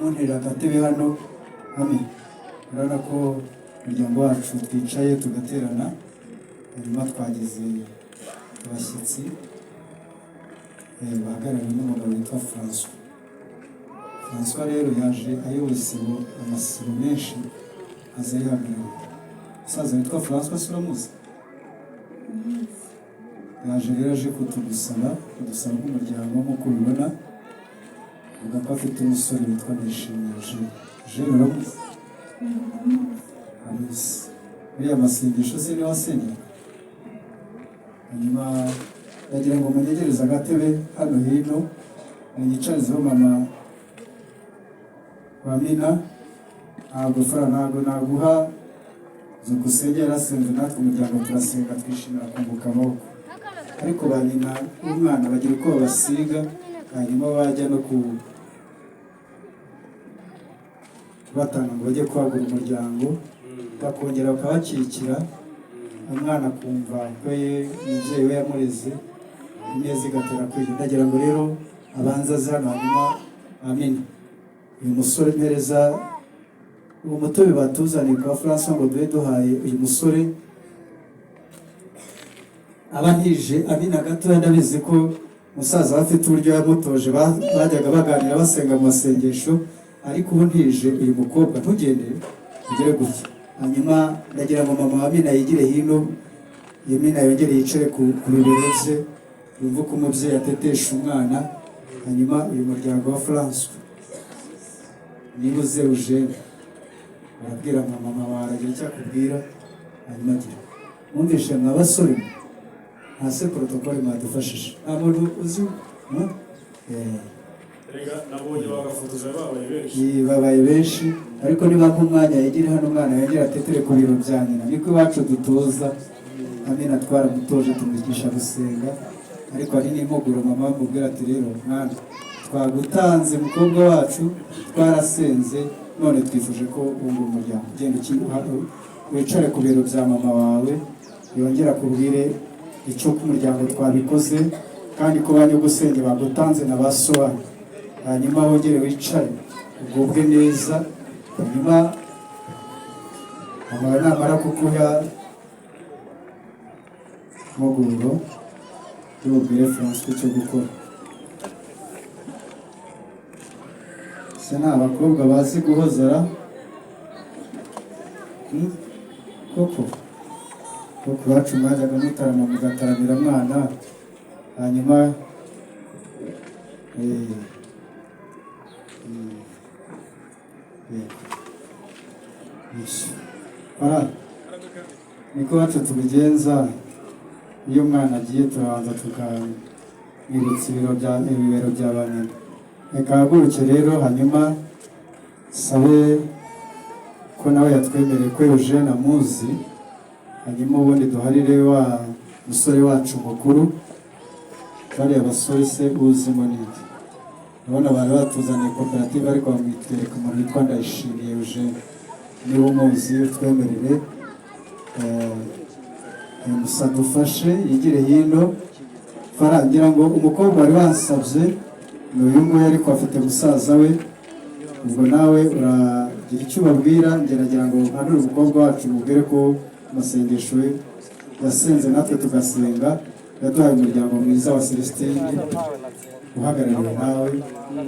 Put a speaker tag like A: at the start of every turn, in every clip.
A: Munterera agatebe hano hano. Urabona ko umuryango wacu twicaye tugaterana, hanyuma twagize abashyitsi bahagarariwe n'umugabo witwa Francois. Francois rero yaje ayoboye isibo, amasibo menshi aza yihagarariye. Umusaza witwa Francois, se uramuzi? Yaje rero aje kutugusaba, kudusaba nk'umuryango. Nk'uko ubibona, avuga ko afite umusore witwa Ndayishimiye Eugene. Eugene uramuzi? Amuzi. Uriya masengesho se niwe asengera? Hanyuma ndagira ngo munyegereze agatebe hano hino, munyicarizeho mama wa Mina. Ntabwo fara, ntabwo naguha Byukusenge yarasenze, natwe umuryango turasenga, twishimira kunguka amaboko, ariko ba nyina b'umwana bagira uko babasiga, hanyuma bajya no ku kubatanga ngo bajye kwagura umuryango, bakongera bakabakikira, umwana akumva ko umubyeyi we yamureze ineza igatera kwiga. Ndagira ngo rero abanze aze hano, hanyuma amine uyu musore mpereza uwo mutobe batuzaniye kwa Francois ngo duhe duhaye uyu musore aba ntije Amina gatoya. Ndabizi ko musaza we afite uburyo yamutoje, bajyaga baganira basenga mu masengesho, ariko ubu ntije uyu mukobwa. Ntugende ugere gutya. Hanyuma ndagira ngo mama wa Amina yigire hino, iyo Mina yongere yicare ku bibero bye, yumve uko umubyeyi atetesha umwana. Hanyuma uyu muryango wa Francois, niba uze Eugene, urabwira mama, mama wawe aragira icyo akubwira. Hanyuma agira mwumvishe mwa basore mwe, nta se protocole mwadufashije, nta muntu uzi?
B: Erega nabonye bagafotoza babaye benshi.
A: Babaye benshi, ariko niba nk'umwanya yegere hano, umwana yongere atetere ku biro bya nyina. Niko iwacu dutoza. Amina twaramutoje, tumwigisha gusenga, ariko hari n'impuguro mama amubwira ati: "Rero mwana, twagutanze mukobwa wacu, twarasenze, none twifuje ko wunga umuryango. Genda wicare ku biro bya mama wawe, yongere akubwire icyo ku muryango twabikoze, kandi ko ba nyogosenge bagutanze na ba so wanyu." Hanyuma wongere wicare ugubwe neza. Hanyuma mama wawe namara kuguha impuguro, yubwire Francois icyo gukora. Se ni abakobwa bazi guhozara? Koko koko iwacu mwajyaga mutarama, mugataramira mwana. Hanyuma yes. Bara niko iwacu tubigenza. Iyo umwana agiye, turabanza tukamwibutsa ibiro bya ibibero bya ba nyina. Reka ahaguruke rero, hanyuma sabe ko nawe yatwemereye ko Eugene amuzi. Hanyuma ubundi duharire wa musore wacu mukuru. Bariya basore se uzimo ninde? Urabona bari batuzaniye koperative, ariko bamwitwereka umuntu witwa Ndayishimiye Eugene. Niba umuzi utwemerere, uyu musa dufashe yigire hino. Fara, ngira ngo umukobwa wari wansabye ni uyu nguyu, ariko afite musaza we. Ubwo nawe uragira icyo ubabwira. Ngeragira ngo mpanure umukobwa wacu, mubwire ko amasengesho ye yasenze natwe tugasenga yaduhaye umuryango mwiza wa Celestine uhagarariwe nawe,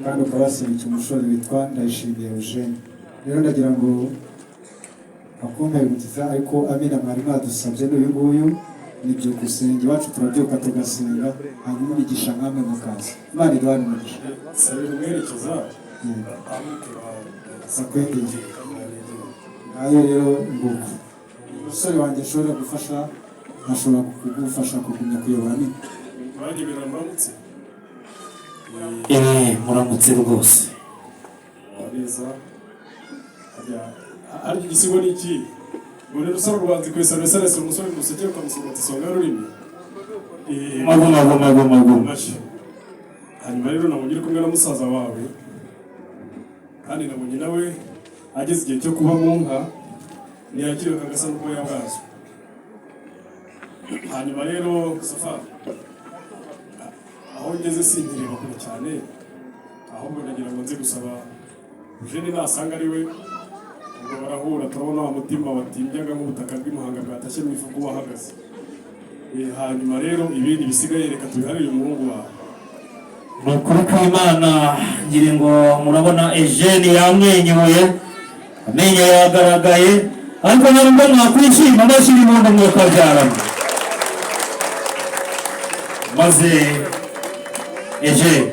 A: kandi ukaba waserukiye umusore witwa Ndayishimiye Eugene. Rero ndagira ngo akumpe umugiza, ariko Amina mwari mwadusabye n'uyu nguyu. Ni Byukusenge. Iwacu turabyuka tugasenga, hanyuma imigisha nkamwe mukaza. Imana iduhane umugisha.
B: Sabira umwerekeza
A: Akwegeye ngayo rero. Nguko umusore wanjye ashobora gufasha, ashobora kugufasha kugumya kuyobora Amina.
B: Bagebera muramutse.
C: Muramutse rwose.
B: Neza. Harya igisigo ni iki? Ngo rero usaba kubanza kwesa wese umusore museke ukamusoma isonga y'ururimi.
C: Maguma guma guma guma.
B: Amashyi. Hanyuma rero nabonye uri kumwe na musaza wawe, kandi nabonye nawe ageze igihe cyo kuba mu nka, ntiyakira kagasa n'ubwoya bwazo. Hanyuma rero Safa, aho ngeze sinkireba kure cyane, ahubwo ndagira ngo nze gusaba. Eugene nasanga ari we, ubwo barahura, turabona wa mutima watimbyaga nk'ubutaka bw'imuhanga bwatashye mu ifuku wahagaze. Hanyuma rero ibindi bisigaye reka tubiharire umuhungu wawe.
C: Ni ukuri kw'Imana, ngira ngo murabona Eugene yamwenyuye, amenyo yagaragaye, ariko nubwo mwakwishima, amashyira impundu mwokabyarana. Maze Eugene,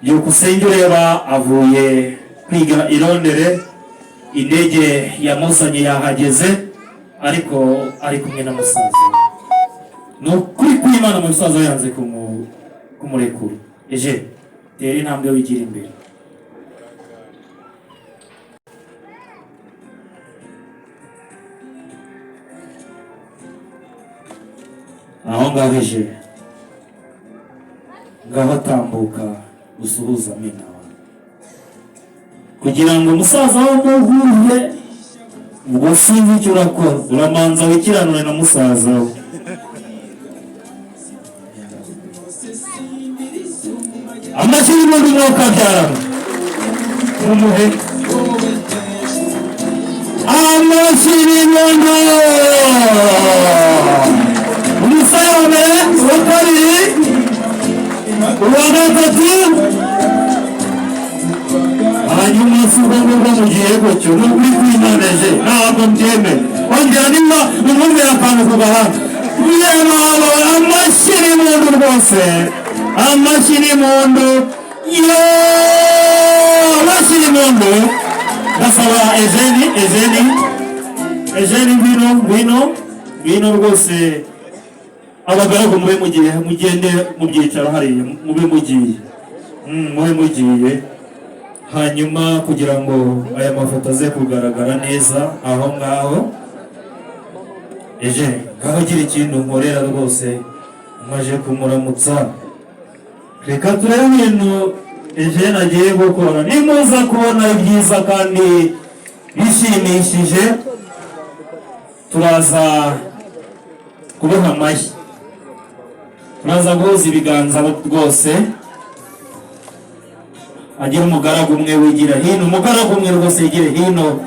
C: Byukusenge ureba avuye kwiga i Londres, indege yamuzanye yahageze, ariko ari kumwe na musaza we. Ni ukuri kw'Imana, musaza we yanze kumurekura. Eje, tera intambwe wigira imbere. Aho ngaho eje, ngaho tambuka usuhuza amena wawe kugira ngo umusaza we muhure. Ubwo sinzi icyo urakora, uramanza wikiranure na musaza we. Amashyi y'ubundi mwuka abyarana mumuhe amashyi y'impundu. Umusore wa mbere, uwa kabiri, uwa gatatu, hanyuma si ubwo ngubwo mugiye gutyo. Ni ukuri kwinoneje, ntabwo mbyemera. Ongera niba umwumvira akantu ku gahanga. Yewe, amashyi n'impundu rwose, amashyi n'impundu yo, amashyi n'impundu. Ndasaba Eugene, Eugene, Eugene, ngwino, ngwino, ngwino rwose. Abagaragu mube mugiye, mugende mu byicaro hariya, mube mugiye. Mube mugiye. Hanyuma kugira ngo aya mafoto aze kugaragara neza aho ngaho, eje ngaho gira ikintu nkorera rwose, maje kumuramutsa. Reka turebe ibintu Eugene agiye gukora. Nimuza kubona ibyiza kandi bishimishije, turaza kuboha amashyi, turaza guhuza ibiganza rwose. Agira umugaragu umwe wigira hino, umugaragu umwe rwose yigire hino.